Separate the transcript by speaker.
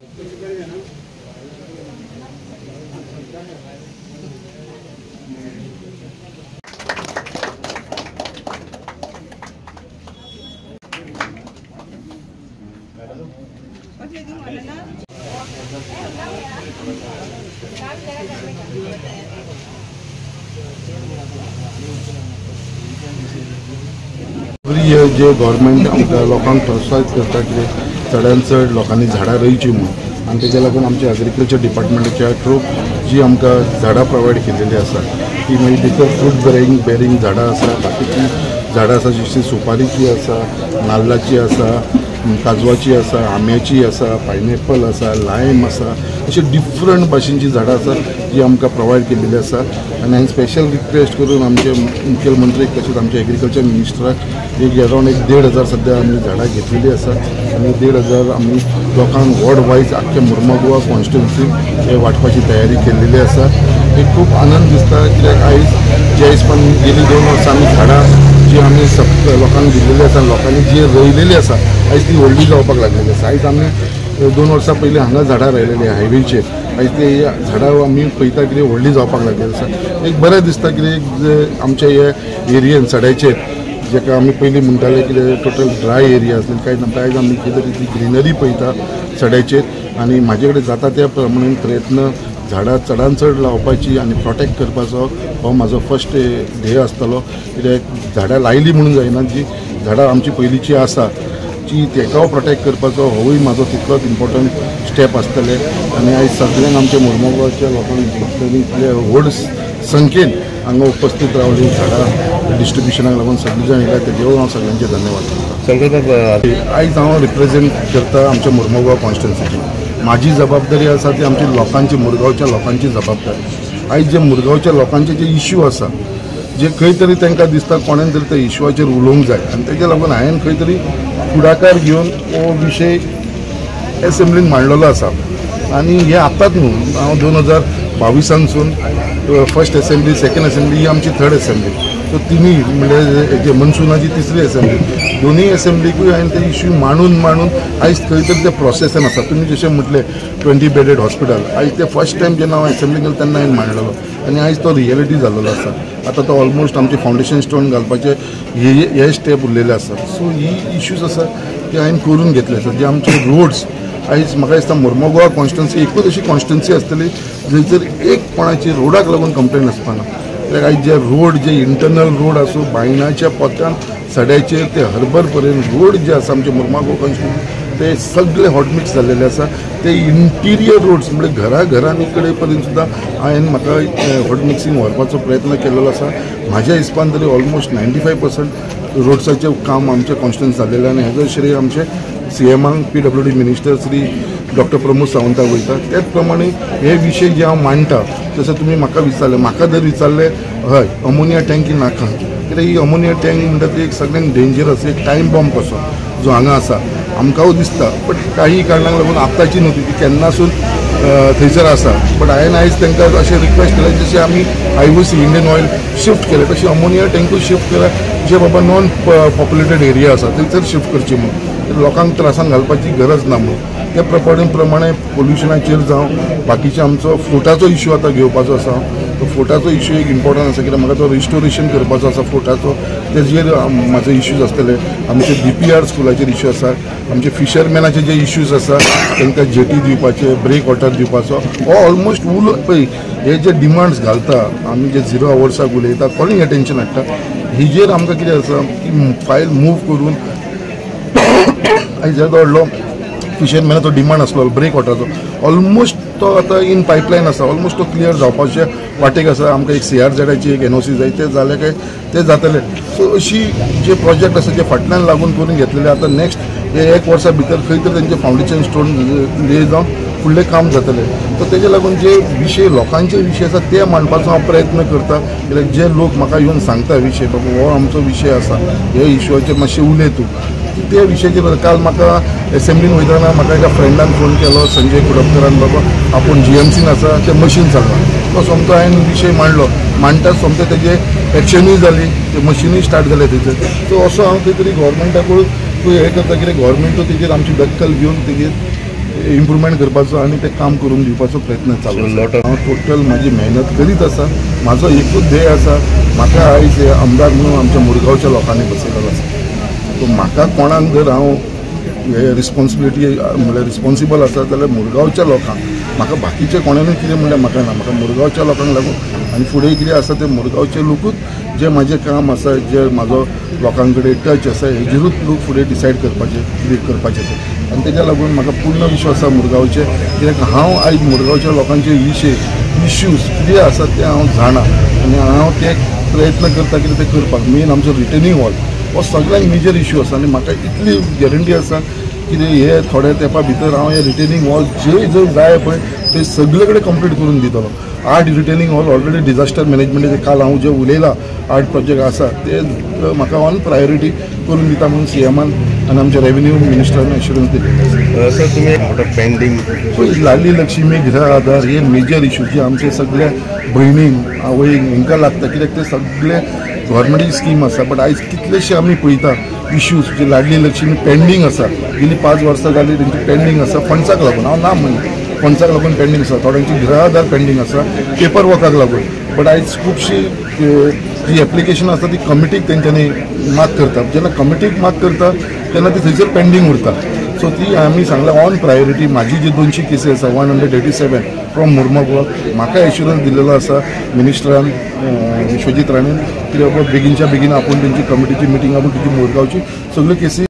Speaker 1: Every year जे government आमकां लोकांक प्रोत्साहीत करता कितें चडान चड लोकांनी झाडां रोयची म्हणून आनी तेज्या लागून आमच्या एग्रीकल्चर डिपार्टमेंटाच्या थ्रू जी आमकां झाडां प्रोवायड केलेली आसा ती मागीर भितर फ्रूट बेरींग झाडां आसा, बाकीची झाडां आसा जशी सुपारीची आसा, नाल्लाची आसा, काजवाची आसा, आंब्याची आसा, पायनएपल आसा, लायम आसा, अशी डिफरंट भाशेंची झाडां आसा जी आमकां प्रोवायड केलेली आसा. आनी हांवें स्पेशल रिक्वेस्ट करून आमचे मुखेलमंत्रीक तशेंच आमचे एग्रीकल्चर मिनिस्टराक एक अरावंड 1,500 सद्या आमी झाडां घेतलेली आसा आनी 1,500 आमी लोकांक वॉर्ड वायज आख्खे मुर्मगोवा कॉन्स्टिट्युन्सीक हे वांटपाची तयारी केलेली आसा. एक खूब आनंद दिसता कित्याक आयज जे हिसपान गेली 2 वर्सां आमी झाडां जी आमी लोकांक दिल्लेली आसा, लोकांनी जी रोयलेली आसा आयज ती व्हडली जावपाक लागलेली आसा. आयज आमी 2 वर्सां पयलीं हांगा झाडां रोयलेली हायवेचेर, आयज ते झाडां आमी पळयता कितें व्हडली जावपाक लागलेली आसा. एक बरें दिसता कितें एक आमच्या हे एरियेन सड्याचेर जेका आमी पयलीं म्हणटाले कितें टोटल ड्राय एरिया आसली काय ना, आयज आमी कितें तरी ती ग्रिनरी पळयता सड्याचेर. आनी म्हाजे कडेन जाता त्या प्रमाणे प्रयत्न झाडां चडान चड लावपाची आनी प्रोटेक्ट करपाचो हो म्हाजो फर्स्ट ध्येय आसतलो. कित्याक झाडां लायलीं म्हणून जायना, जी झाडां आमची पयलींची आसा ती तेका प्रोटेक्ट करपाचो होवूय म्हाजो तितलोच इम्पोर्टंट स्टेप आसतले. आनी आयज सगळ्यांक आमच्या मुर्मगांवच्या लोकांक इतले व्हड संख्येन हांगा उपस्थित रावली झाडां डिस्ट्रिब्युशनाक लागून सगळीं जाण येयल्या तेजेर हांव सगळ्यांचे धन्यवाद करता. आयज हांव रिप्रेजेंट करता आमच्या मुर्मगांव कॉन्स्टिट्युन्सीची. म्हाजी जबाबदारी आसा ती आमची लोकांची, मुरगांवच्या लोकांची जबाबदारी. आयज जे मुरगांवच्या लोकांचे जे इश्यू आसा जे खंय तरी तांकां दिसता कोणेन तरी त्या इश्यूचेर उलोवंक जाय आनी तेज्या लागून हांवें खंय तरी फुडाकार घेवन हो विशय एसेंब्लीन मांडलेलो आसा. आनी हें आतांच न्हू, हांव 2022सानसून फर्स्ट एसेंब्ली, सेकंड एसेंब्ली, ही आमची थर्ड एसेंब्ली, सो तिनूय म्हणल्यार जे मनसुनाची तिसरी एसेंब्ली, दोनूय एसेंब्लीकूय हांवें ते इश्यू मांडून मांडून आयज खंय तरी ते प्रोसेसान आसा. तुमी जशें म्हटलें 20 बेडेड हॉस्पिटल, आयज ते फर्स्ट टायम जेन्ना हांव एसेंब्ली गेलो तेन्ना हांवें मांडलेलो आनी आयज तो रियलिटी जाल्लो आसा. आतां तो ऑलमोस्ट आमचे फावंडेशन स्टोन घालपाचे हे स्टेप उरलेले आसा. सो ही इश्यूज आसा ते हांवें करून घेतले आसा. जे आमचे रोड्स आयज म्हाका दिसता मुर्मगोवा कॉन्स्टिट्युन्सी एकूच अशी कॉन्स्टिट्युन्सी आसतली जंयसर एक कोणाची रोडाक लागून कंप्लेन आसपाना. कित्याक आयज जे रोड जे इंटरनल रोड आसूं बायणाच्या पोत्यान सड्याचेर ते हर्बर पर्यंत रोड जे आसा आमचे मुर्मगांव कॉन्स्टिट्युन्सी ते सगळे हॉटमिक्स जाल्लेले आसा. ते इंटिरियर रोड्स म्हणजे घरा घरांनी कडेन पर्यंत सुद्दां हांवें म्हाका हॉटमिक्सिंग व्हरपाचो प्रयत्न केलेलो आसा. म्हाज्या हिसपान तरी ऑलमोस्ट 95% रोड्साचें काम आमचें कॉन्स्टिट्युन्सी जाल्लेलें आनी हेजो श्रेय आमचे सीएमांक PWD minister Shri doctor Pramod सावंताक वयता. त्याच प्रमाणे हे विशय जे हांव मांडटा जशें तुमी म्हाका विचारलें, म्हाका जर विचारलें हय अमोनिया टँकी नाका, कित्याक ही अमोनिया टँक म्हणटा ती एक सगळ्यांक डेंजरस, एक टायम बॉम्ब कसो जो हांगा आसा आमकांय दिसता, बट काही कारणांक लागून आतांची न्हू ती केन्नासून थंयसर आसा. बट हांवें आयज तांकां अशें रिक्वेस्ट केलें जशें आमी IOC Indian oil shift केलें तशें अमोनिया टँकूय शिफ्ट केल्या जे बाबा नॉन पॉप्युलेटेड एरिया आसा थंयसर शिफ्ट करची म्हणून, लोकांक त्रासान घालपाची गरज ना म्हणून. त्या प्रमाणे पोल्युशनाचेर जावं बाकीचे आमचो फ्लोटाचो इश्यू आतां घेवपाचो आसा. तो फ्लोटाचो इश्यू एक इम्पॉर्टंट आसा कित्याक म्हाका तो रिस्टोरेशन करपाचो आसा फ्लोटाचो, तेजेर म्हाजो इश्यूज आसतले. आमचे DPR स्कुलाचेर इश्यू आसा, आमचे फिशरमॅनाचे जे इश्यूज आसा तांकां जेटी दिवपाचे, ब्रेक वॉटर दिवपाचो, हो ऑलमोस्ट उलो पळय हे जे डिमांड्स घालता आमी जे 0 आवर्साक उलयता कॉलिंग एटेन्शन हाडटा हिजेर आमकां कितें आसा की फायल मूव करून आयज व्हडलो फिशरमॅनाचो डिमांड आसलो ब्रेक वॉटराचो ऑलमोस्ट तो आतां इन पायपलायन आसा, ऑलमोस्ट तो क्लियर जावपाचे वाटेक आसा. आमकां एक CRZाची एक NOC जाय, ते जालें काय ते जातले. सो अशी जे प्रोजेक्ट आसा जे फाटल्यान लागून करून घेतलेले आतां नेक्स्ट हे 1 वर्सा भितर खंय तरी तेंचे फावंडेशन स्टोन ले जावन फुडलें काम जातलें. सो तेजे लागून जे विशय लोकांचे विशय आसा ते मांडपाचो हांव प्रयत्न करता. कित्याक जे लोक म्हाका येवन सांगता विशय बाबा हो आमचो विशय आसा हे इश्यूचेर मातशें उलय तूं त्या विशयाचेर. काल म्हाका एसेंब्लीन वयतना म्हाका एका फ्रेंडान फोन केलो संजय कुडपकरान, बाबा आपूण GMCन आसा तें मशीन चलना, तो सोमतो हांवें विशय मांडलो, मांडटा सोमतें तेजें एक्शनूय जाली, तें मशिनूय स्टार्ट जालें थंयसर. सो असो हांव खंय तरी गव्हर्मेंटाकूय हें करता कित्याक गव्हर्मेंटूय तेजेर आमची दखल घेवन तेजेर इम्प्रुवमेंट करपाचो आनी तें काम करून दिवपाचो प्रयत्न चालू आसा. हांव टोटल म्हाजी मेहनत करीत आसा. म्हाजो एकूच ध्येय आसा, म्हाका आयज हे आमदार म्हणून आमच्या मुरगांवच्या लोकांनी बसयलेलो आसा. सो म्हाका कोणाक जर हांव हे रिस्पॉन्सिबिलिटी म्हणल्यार रिस्पॉन्सिबल आसा जाल्यार मुरगांवच्या लोकांक, म्हाका बाकीचे कोणानूय कितें म्हणल्यार म्हाका ना, म्हाका मुरगांवच्या लोकांक लागून आनी फुडें कितें आसा तें मुरगांवचे लोकूच जे म्हाजें काम आसा, जे म्हाजो लोकां कडेन टच आसा हेजेरूच लोक फुडें डिसायड करपाचें कितें करपाचें तें. आनी तेज्या लागून म्हाका पूर्ण विश्वास आसा मुरगांवचे, कित्याक हांव आयज मुरगांवच्या लोकांचे विशय इश्यूज कितें आसा ते हांव जाणा आनी हांव ते प्रयत्न करता कितें तें करपाक. मेन आमचो रिटर्निंग वॉल हो सगळ्यांत मेजर इश्यू आसा आनी म्हाका इतली गॅरंटी आसा कितें हे थोड्या तेंपा भितर हांव हे रिटेनिंग वॉल जे जर जाय पळय ते सगळे कडेन कंप्लीट करून दितलो. 8 रिटेनिंग वॉल ऑलरेडी डिझास्टर मॅनेजमेंटाचे काल हांव जे उलयलां 8 प्रोजेक्ट आसा ते म्हाका ऑन प्रायोरिटी करून दिता म्हणून सीएमान आनी आमच्या रेवेन्यू मिनिस्टरान एश्युरन्स दिले.
Speaker 2: सर तुमी मोठो पेंडींग
Speaker 1: लाडली लक्ष्मी, गृह आधार हे मेजर इश्यू जे आमचे सगळ्या भयणींक आवयींक हांकां लागता, कित्याक ते सगळे गव्हर्मेंटाची स्कीम आसा. बट आयज कितलेशे आमी पळयता इश्यूज जे लाडली लक्ष्मी पेंडींग आसा, गेली 5 वर्सां जाली तेंची पेंडींग आसा फंड्साक लागून. हांव ना म्हणना फंड्साक लागून पेंडींग आसा, थोड्यांची गृह आधार पेंडींग आसा पेपर वर्काक लागून. बट आयज खुबशी जी एप्लिकेशन आसा ती कमिटीक तेंच्यांनी मार्क करता, जेन्ना कमिटीक मार्क करता तेन्ना ती थंयसर पेंडींग उरता. सो ती आमी सांगला ऑन प्रायोरिटी. म्हाजी जी 200 केसी आसा 187 फ्रॉम मुर्मगांव, म्हाका एश्युरन्स दिलेलो आसा मिनिस्टरान विश्वजीत राणेन की बाबा बेगीनच्या बेगीन आपूण तेंची कमिटीची मिटींग आपूण तेची मुरगांवची सगळ्यो केसी